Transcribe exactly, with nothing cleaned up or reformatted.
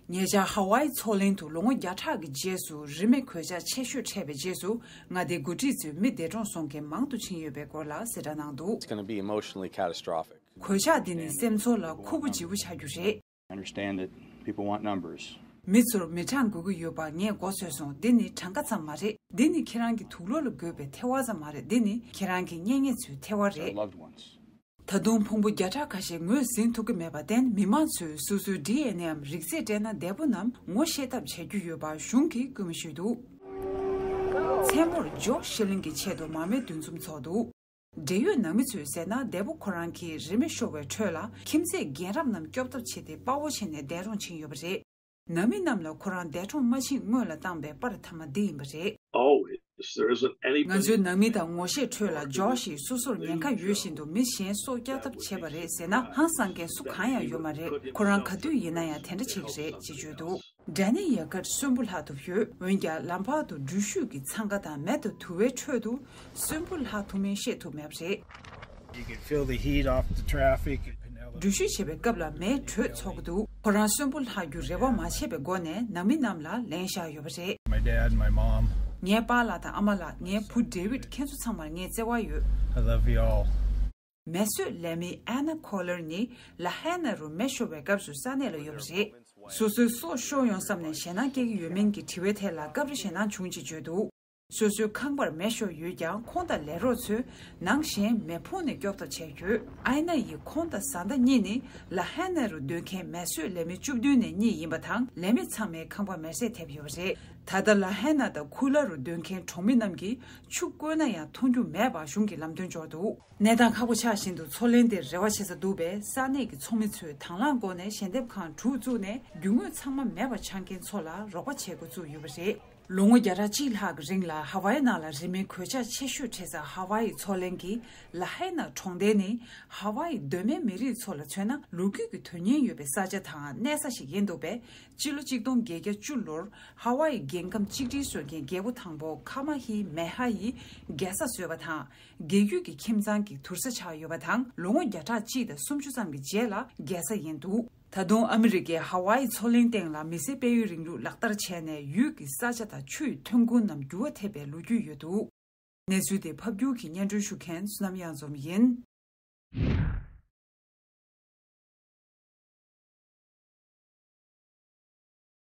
ཉེ་ཆར་ཧ་ཝཱ་ཡི་མཚོ་གླིང་དུ་ལོ་ངོ་བརྒྱ་ཕྲག་གི་རྗེས་སུ་རིན་མེད་གོད་ཆག་ཆེ་ཤོས་འཕྲད་པའི་རྗེས་སུ། མངའ་སྡེའི་འགོ་ཁྲིད་ཚོས་མི་འདས་གྲོངས་སོང་མཁན་མང་དུ་ཕྱིན་ཡོད་པའི་སྐོར་ལ་གསལ་བསྒྲགས་གནང་འདུག It's gonna be emotionally catastrophic. གོད་ཆག་འདི་ནི་སེམས་ཚོར་ལ་ཁུར་པོ་ལྗིད་པོ་ཆགས་རྒྱུ་རེད། I understand that people want numbers. མི་ཚོར་མི་གྲངས་དགོས་ཀྱི་ཡོད་པ་ངས་མགོ་ཚོས་སོང་། འདི་ནི་གྲངས་ཀ་ཙམ་མ་རེད། འདི་ནི་ཁྱེད་རང་གི་དུག་ལོག་ལ་དགོས་པའི་ཐལ་བ་ཙམ་མ་རེད། འདི་ནི་ཁྱེད་རང་གི་གཉེན་ཉེ་ཚོའི་ཐལ་བ་རེད། Loved ones. ད་དུང་ཕུང་པོ་བརྒྱ་ཕྲག་ཁ་ཤས་ངོས་ཟིན་ཐུབ་ཀྱི་མེད་པར་བརྟེན། མི་མང་ཚོས་སོ་སོའི་ཌི་ཨེན་ཨེའམ་རིགས་རྫས་སྤྲད་ན་འདས་པོ་རྣམས་ངོ་ཤེས་ཐབས་བྱ་རྒྱུ་ཡོད་པ་གཞུང་གིས་སྐུལ་མ་ཞུས་འདུག་མཚན་མོར་ཇོ་ཤི་ལིན་གྱི་ཆེད་དུ་མར་མེ་འདུ་འཛོམས་ཚོགས་འདུག་འབྲེལ་ཡོད་ནང་མི་ཚོས་ཟེར་ན། འདས་པོ་ཁོ་རང་གིས་རི་མེ་ཤོར་བའི་ཁྲོད་ལ་ཁྱིམ་མཚེས་རྒན་རབས་རྣམས་སྐྱོབ་ཐབས་བྱས་ཏེ་དཔའ་བོ་བྱས་ནས་འདས་གྲོངས་ཕྱིན་ཡོད་པ་རེད། ནང་མི་རྣམས་ལ་ཁོ་རང་འདས་གྲོངས་མ་ཕྱིན་སྔོན་ལ་བཏང་པའི་པར་མཐའ་མ་འདི་ཡིན་པ་རེད། Always, there isn't anybody. ང་ཚོའི་ནང་མི་དང་ངོ་ཤེས་ཁྲོད་ལ་ཇོ་ཤི་སོ་སོར་ཉེན་ཁ་ཡོད་བཞིན་དུ་མི་གཞན་སྲོག་སྐྱབས་ཐབས་བྱས་པ་རེད་ཟེར་ན་ཧང་སང་མཁན་སུ་གང་ཡང་ཡོད་མ་རེད། ཁོ་རང་ག་དུས་ཡིན་ན་ཡང་དེ་འདྲ་བྱེད་ཀྱི་རེད་ཅེས་བརྗོད་འདུག་ཌེ་ནི་ཡ་ཀར་གསོན་པོ་ལྷག་ཐུབ་ཡོད། འོན་ཀྱང་ལམ་བར་དུ་འགྲུལ་བཞུད་ཀྱི་འཚང་ཁ་དང་མེ་དང་དུ་བའི་ཁྲོད་དུ་གསོན་པོ་ལྷག་ཐུབ་མིན་ཤེས་ཐུབ་མེད་པ་རེད། You can feel the heat off the traffic in Penelope. འགྲུལ་བཞུད་བྱེད་པའི་སྐབས་ལ་མེའི་དྲོད་ཚོར་གྱི་འདུག་ཁོ་རང་གསོན་པོ་ལྷག་རྒྱུར་རེ་བ་མ་བྱས་པའི་སྒོ་ནས་ནང་མི་རྣམས་ལ་ལན་བཞག་ཡོད་པ་རེད། My dad, my mom. ངའི་པཱ་ལགས་དང་ཨ་མ་ལགས། ངའི་བུ་ཌེ་ཝིད། ཁྱེད་ཚོ་ཚང་མར་ངས་བརྩེ་བ་ཡོད། I love you all. མེ་གསོད་ལས་མི་ཨེ་ན་ཁོ་ལར་ནི་ལ་ཧེ་ན་རུ་མེ་ཤོར་བའི་སྐབས་སུ་ས་གནས་ལ་ཡོད་པ་རེད། སོ་སོའི་སྲོག་ཤོར་ཡོང་བསམ་ནས་ཞེད་སྣང་སྐྱེ་གི་ཡོད་མིན་གྱི་དྲི་བའི་ཐད་ལ་སྐབས་རེ་ཞེད་སྣང་བྱུང་ཅེས་བརྗོད་འདུག་སོ་སོའི་ཁང་པར་མེ་ཤོར་ཡོད་ཀྱང་ཁོང་དང་ལས་རོགས་ཚོས་ནང་བཞིན་མེ་ཕུང་ནས་སྐྱོབ་ཐབས་བྱས་ཡོད། ཨའི་ན་ཡི་ཁོང་དང་བཟའ་ཟླ་གཉིས་ནི་ལ་ཧེ་ན་རུ་སྡོད་མཁན་མེ་གསོད་ལས་མི་བཅུ་བདུན་ནས་གཉིས་ཡིན་པ་དང་། ལས་མི་ཚང་མའི་ཁང་པ་མེ་བསྲེགས་ཐེབས་ཡོད་པ་རེད། ད་ལྟ་ལ་ཧེ་ན་དང་ཁུ་ལ་རུ་སྡོད་མཁན་གྲོང་མི་རྣམས་ཀྱིས་ཆུ་བསྐོལ་ན་ཡང་འཐུང་རྒྱུ་མེད་པ་གཞུང་གིས་ལམ་སྟོན་འབྱོར་འདུག་གནས་སྟངས་ཁག་པོ་ཆགས་བཞིན་དུ་མཚོ་གླིང་དེར་རེ་བ་བྱེད་ས་འདུག་པས། ས་གནས་ཀྱི་ཚོགས་མི་ཚོས་དང་བླངས་སྒོ་ནས་ཞལ་འདེབས་ཁང་དྲུག་བཙུགས་ནས་རྒྱུ་དངོས་ཚང་མ་མེད་པ་ཆགས་མཁན་ཚོ་ལ་རོགས་པ་བྱེད་འགོ་བཙུགས་ཡོད་པ་རེད། ལོ་ངོ་བརྒྱ་ཕྲག་གཅིག་ལྷག་གི་རིང་ལ་ཧ་ཝཱ་ཡི་ནང་ལ་རི་མེ་གོད་ཆག་ཆེ་ཤོས་འཕྲད་ས་ཧ་ཝཱ་ཡི་མཚོ་གླིང་གི་ལ་ཧེ་ན་གྲོང་རྡལ་ནི་ཧ་ཝཱ་ཡི་གདོད་མའི་མི་རིགས་ཚོ་ལ་མཚོན་ན་ལོ་རྒྱུས་ཀྱི་དོན་སྙིང་ཡོད་པའི་ས་ཆ་དང་གནས་ས་ཞིག་ཡིན་འདུག་པས། སྤྱི་ལོ་གཅིག་སྟོང་བརྒྱད་བརྒྱ་བཅུ་ལོར་ཧ་ཝཱ་ཡི་རྒྱལ་ཁམས་གཅིག་སྒྲིལ་བཟོ་མཁན་རྒྱལ་པོ་དང་པོ་ཁ་མ་ཧི་མེ་ཧ་ཡིས་རྒྱལ་ས་བཟོས་པ་དང་། རྒྱལ་རྒྱུད་ཀྱི་ཁྱིམ་ཚང་གི་དུར་ས་ཆགས་ཡོད་པ་དང་། ལོ་ངོ་བརྒྱ་ཕྲག་གཅིག་དང་སུམ་ཅུ་ཙམ་གྱི་རྗེས་ལ་རྒྱལ་ས་ཡིན་འདུག་ད་དུང་ཨ་མི་རི་ཀས་ཧ་ཝཱ་ཡི་མཚོ་གླིང་སྟེང་ལ་མི་སེར་སྤེལ་ཡུལ་རིང་ལུགས་ལག་བསྟར་བྱས་ནས་ཡུལ་གྱི་ས་ཆ་དང་ཆུའི་ཐོན་ཁུངས་རྣམས་འགྱུར་བ་ཐེབས་པའི་ལོ་རྒྱུས་ཡོད་འདུག་གནས་ཚུལ་དེ་ཕབ་སྒྱུར་གྱིས་སྙན་སྒྲོན་ཞུ་མཁན་བསོད་ནམས་གཡང་འཛོམས་ཡིན།